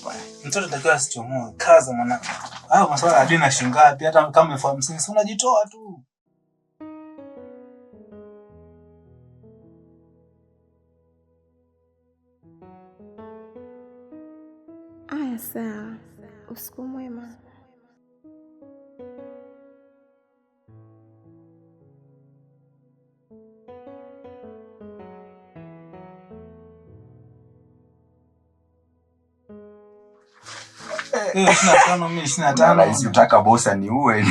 hapa. Mtoto takiwa asichomoe. Kaza mwanangu. Hayo masuala ya dini shilingi ngapi hata kama 50,000 si unajitoa tu. Aya, sawa. Usiku mwema. Hiyo 25 mimi 25. Rahisi utaka bosa niue.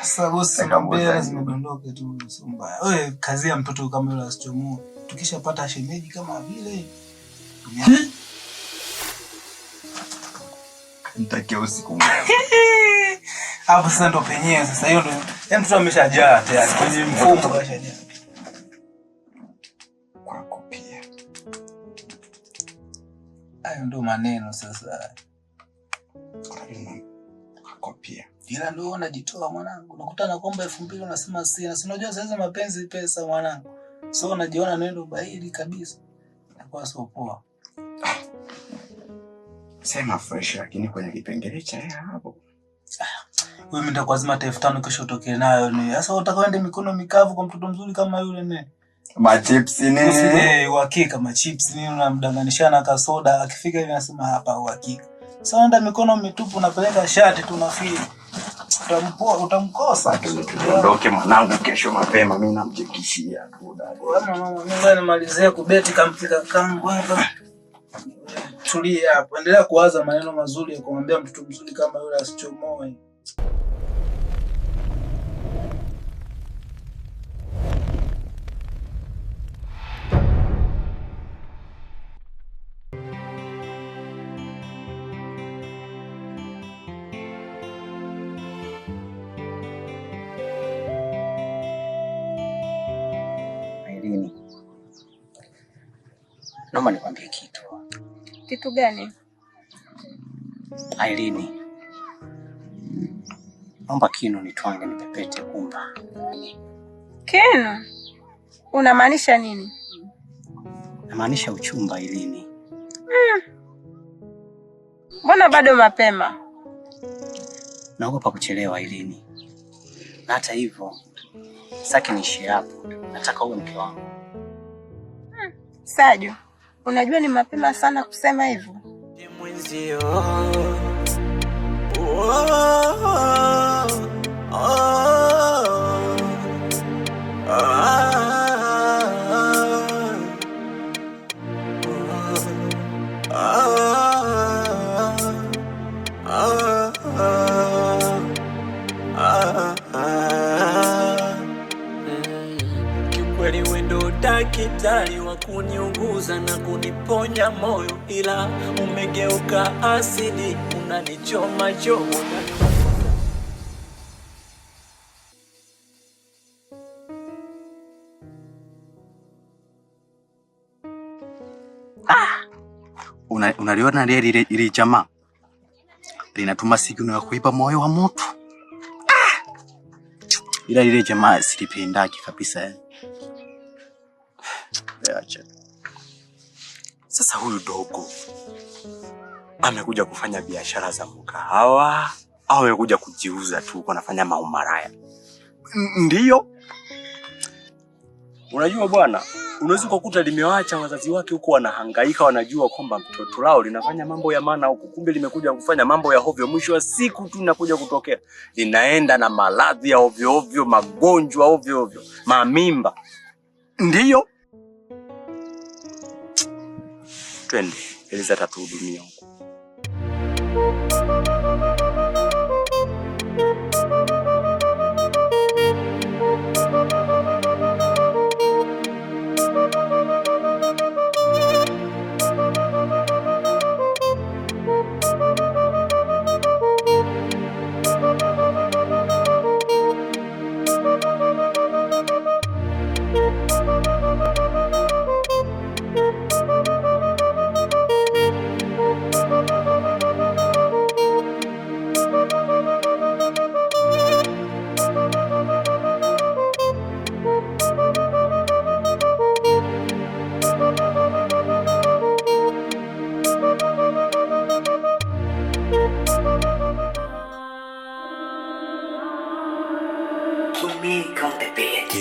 Sasa bosi mbele zimedondoka tu, sio mbaya. Wewe kazi ya mtoto kama yule asichomoe. Tukishapata shemeji kama vile nitakia usiku mwema. Hapo sasa ndo penyewe sasa, hiyo ndo yaani mtoto ameshajaa tayari kwenye mfumo kashajaa. Kwako pia. Hayo ndo maneno sasa. Kwako pia. Ila ndio unajitoa mwanangu. Unakutana kwamba 2000 unasema sina. Si unajua sasa mapenzi pesa mwanangu. So unajiona nendo bahili kabisa. Inakuwa sio poa. Sema fresh lakini kwenye kipengele cha hela hapo. Wewe mimi nitakuazima 5,000 kesho utoke nayo ni. Sasa utakaoende mikono mikavu kwa mtoto mzuri kama yule ne. Machips nini? Uhakika machips nini unamdanganishana kasoda akifika hivi anasema hapa uhakika. Sasa unaenda mikono mitupu unapeleka shati tu unafili. Utamkosa. Tuondoke mwanangu kesho mapema mimi namchekishia tu dada. Mama mimi ngoja nimalizie kubeti kampika kangu hapa. Tulie hapo. Endelea kuwaza maneno mazuri ya kumwambia mtoto mzuri kama yule asichomoe. Irene, naomba nikwambie kitu. Kitu gani? Irene, naomba kinu nitwange nipepete kumba. Kinu? Unamaanisha nini? Namaanisha uchumba Irene. Mbona bado mapema? Naogopa kuchelewa Irene. Na hata hivyo, sitaki niishie hapo. Nataka uwe mke wangu. Saju, unajua ni mapema sana kusema hivyo. Mwenzio. Oh, oh, Kiukweli wewe ndo daktari wa kuniunguza na kuniponya moyo, ila umegeuka asidi, unanichoma choma. Unaliona lile ile jamaa linatuma signal ya kuiba moyo wa mtu. Ila lile jamaa silipendaki kabisa. Acha. Sasa huyu dogo amekuja kufanya biashara za mkahawa au amekuja kujiuza tu, anafanya maumaraya? Ndiyo. Unajua bwana, unaweza kukuta limewacha wazazi wake huko wanahangaika, wanajua kwamba mtoto lao linafanya mambo ya maana huku, kumbe limekuja kufanya mambo ya hovyo. Mwisho wa siku tu linakuja kutokea, linaenda na maradhi ya hovyo hovyo, magonjwa hovyo hovyo, mamimba. Ndiyo. Twende, Eliza atatuhudumia huko.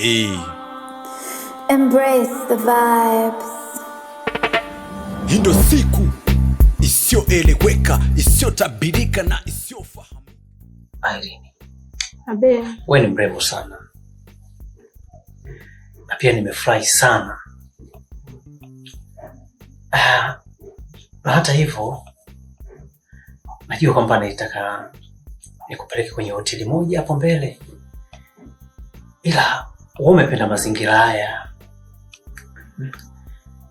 Hey. Embrace the vibes. Hii ndo siku isiyoeleweka, isiyotabirika na isiyofahamika. Irene, Abe, wewe ni mrembo sana na pia nimefurahi sana. Na hata hivyo najua kwamba nilitaka nikupeleke kwenye hoteli moja hapo mbele, ila wewe umependa mazingira haya,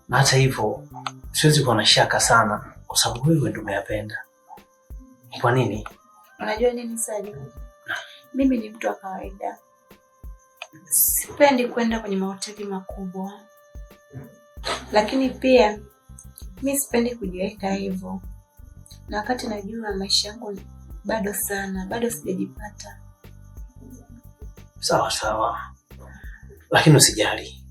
na hata hivyo siwezi kuwa na shaka sana, kwa sababu wewe ndio umeyapenda. Kwa nini? Unajua nini Sajo? Mimi ni mtu wa kawaida, sipendi kwenda kwenye mahoteli makubwa, lakini pia mi sipendi kujiweka hivyo, na wakati najua maisha yangu bado sana, bado sijajipata. Sawa sawa, lakini usijali,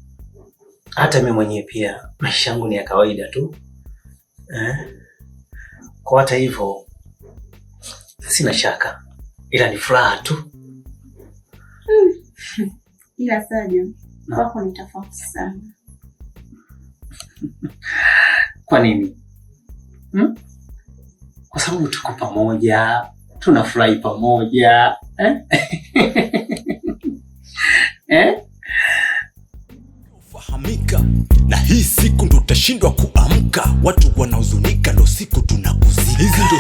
hata mimi mwenyewe pia maisha yangu ni ya kawaida tu eh? Kwa hata hivyo sina shaka, ila ni furaha tu. Ila Sajo, kwako ni tofauti sana. Kwa nini? Kwa sababu tuko pamoja, tunafurahi pamoja eh? Eh? Fahamika na hii siku ndo utashindwa kuamka, watu wanahuzunika, ndo siku tunakuzika. Hizi ndo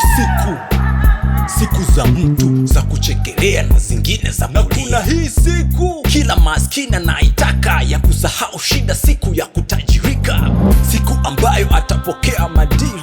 siku za mtu za kuchekelea na zingine za kulia. Na kuna hii siku kila maskini anaitaka ya kusahau shida, siku ya kutajirika, siku ambayo atapokea madili,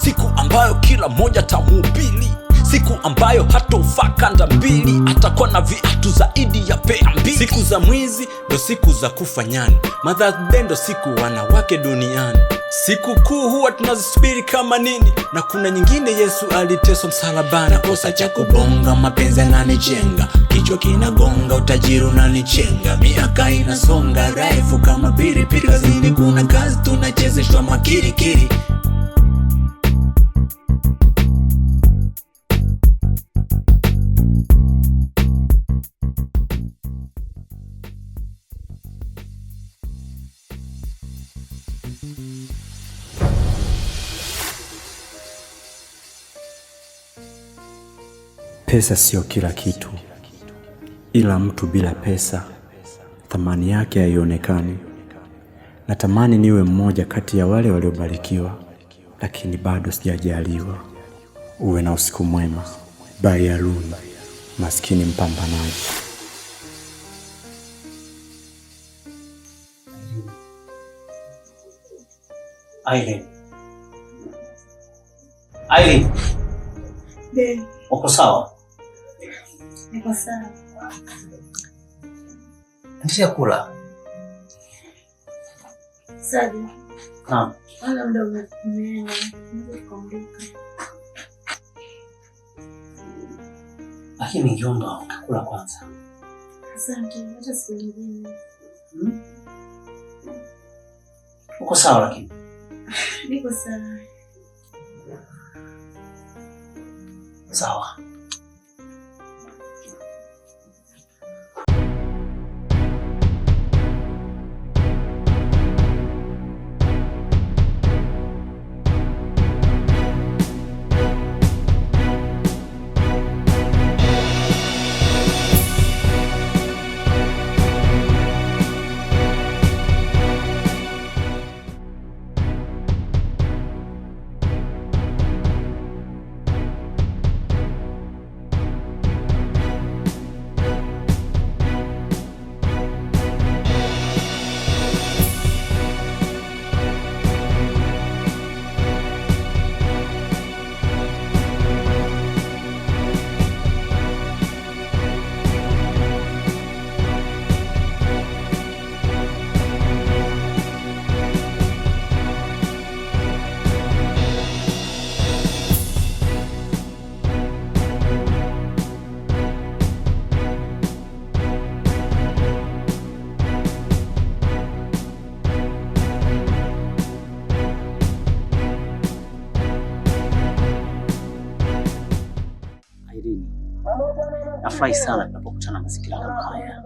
siku ambayo kila mmoja atamuhubiri, siku ambayo hatofaa kanda mbili, atakuwa na viatu zaidi ya pea mbili. Siku za mwizi ndo siku za kufanyani, Mother's Day ndo siku wanawake duniani. Siku kuu huwa tunazisubiri kama nini, na kuna nyingine Yesu aliteswa msalabani. Nakosa cha kubonga, mapenzi yananijenga, kichwa kinagonga, utajiri unanichenga, miaka inasonga refu kama pilipili. Kazini kuna kazi, tunachezeshwa makirikiri. Pesa sio kila kitu, ila mtu bila pesa thamani yake haionekani. Natamani niwe mmoja kati ya wale waliobarikiwa, lakini bado sijajaliwa. Uwe na usiku mwema. Bye Harun, maskini mpambanaji. Irene. Irene, Be, uko sawa? niko sawa. Endelea kula. Sajo, Naam. naona muda umeenda, tunaweza tukaondoka. Lakini ningeomba ukakula kwanza. Asante, hata siku nyingine. Uko sawa lakini? Niko sawa. Sawa. Irene, nafurahi sana tunapokutana mazingira kama haya.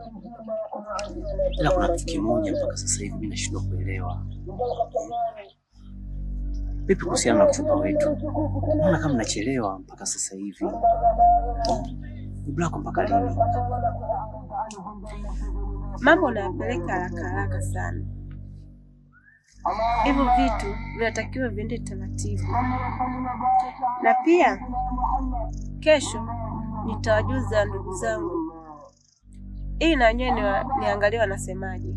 Ila kuna kitu kimoja mpaka sasa hivi mimi nashindwa kuelewa. Vipi kuhusiana na uchumba wetu? Naona kama nachelewa mpaka sasa hivi. Jibu lako mpaka lini? Mambo unayapeleka haraka haraka sana. Hivyo vitu vinatakiwa viende taratibu. Na pia kesho nitawajuza ndugu zangu ili na wenyewe niangalie wanasemaje.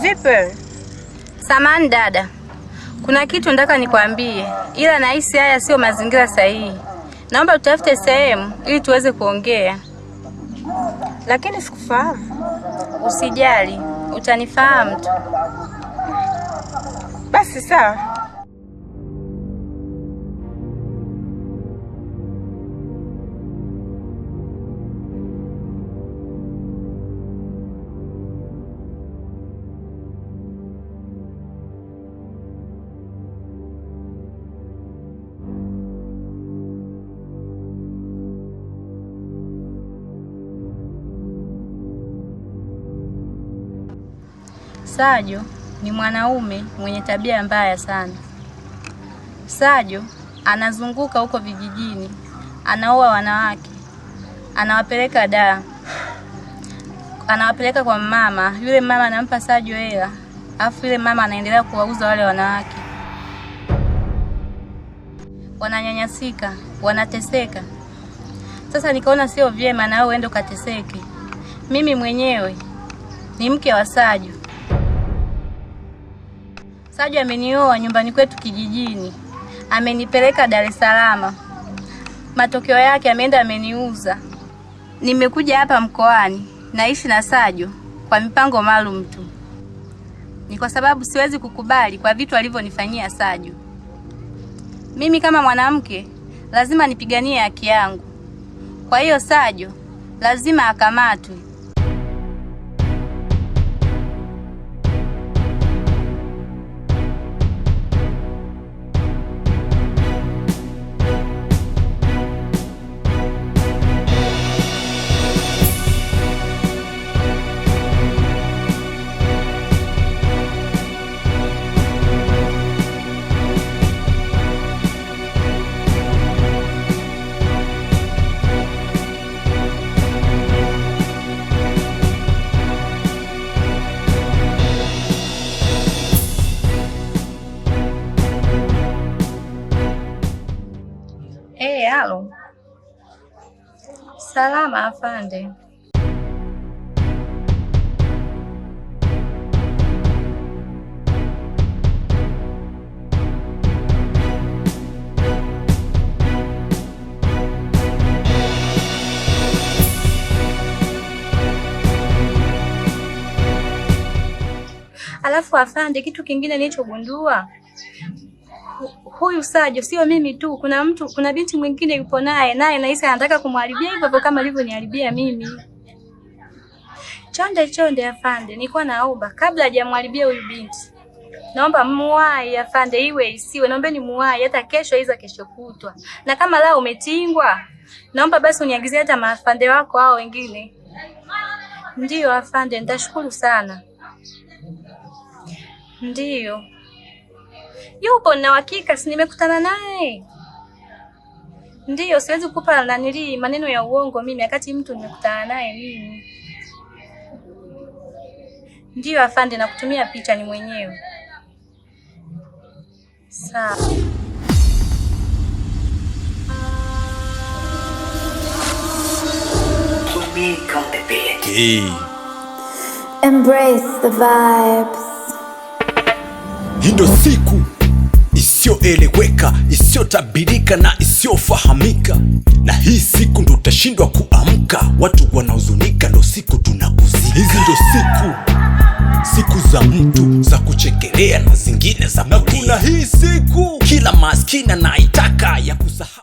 Vipi? Samahani dada, kuna kitu nataka nikwambie, ila nahisi haya sio mazingira sahihi. Naomba tutafute sehemu ili tuweze kuongea. Lakini sikufahamu. Usijali, utanifahamu tu. Basi sawa. Sajo ni mwanaume mwenye tabia mbaya sana. Sajo anazunguka huko vijijini, anaoa wanawake, anawapeleka daa, anawapeleka kwa mama. Yule mama anampa Sajo hela, alafu yule mama anaendelea kuwauza wale wanawake. Wananyanyasika, wanateseka. Sasa nikaona sio vyema na wewe uende ukateseke. Mimi mwenyewe ni mke wa Sajo. Sajo amenioa nyumbani kwetu kijijini. Amenipeleka Dar es Salaam. Matokeo yake ameenda ameniuza. Nimekuja hapa mkoani, naishi na Sajo kwa mipango maalum tu. Ni kwa sababu siwezi kukubali kwa vitu alivyonifanyia Sajo. Mimi kama mwanamke lazima nipiganie haki yangu. Kwa hiyo Sajo lazima akamatwe. Halo. Salama afande. Alafu afande, kitu kingine nilichogundua, huyu Sajo sio mimi tu, kuna mtu, kuna binti mwingine yupo naye, naye nahisi anataka kumharibia hivyo hivyo kama alivyoniharibia mimi. Chonde chonde afande, nilikuwa naomba kabla hajamharibia huyu binti, naomba muwai afande, iwe isiwe, naombeni muwai hata kesho iza kesho kutwa, na kama lao umetingwa, naomba basi uniagizie hata maafande wako hao wengine. Ndiyo afande, nitashukuru sana. Ndiyo. Yupo na uhakika, si nimekutana naye. Ndiyo, siwezi kukupa nanili maneno ya uongo mimi wakati mtu nimekutana naye mimi. Ndiyo afande, nakutumia picha ni mwenyewe. Sawa. Hey. Embrace the vibes. Hii ndo siku isiyoeleweka, isiyotabirika na isiyofahamika, na hii siku ndo utashindwa kuamka. Watu wanahuzunika, ndo siku tunakuzika. Hizi ndo siku za mtu za kuchekelea na zingine za na kuna hii siku kila maskini anaitaka ya kusahau.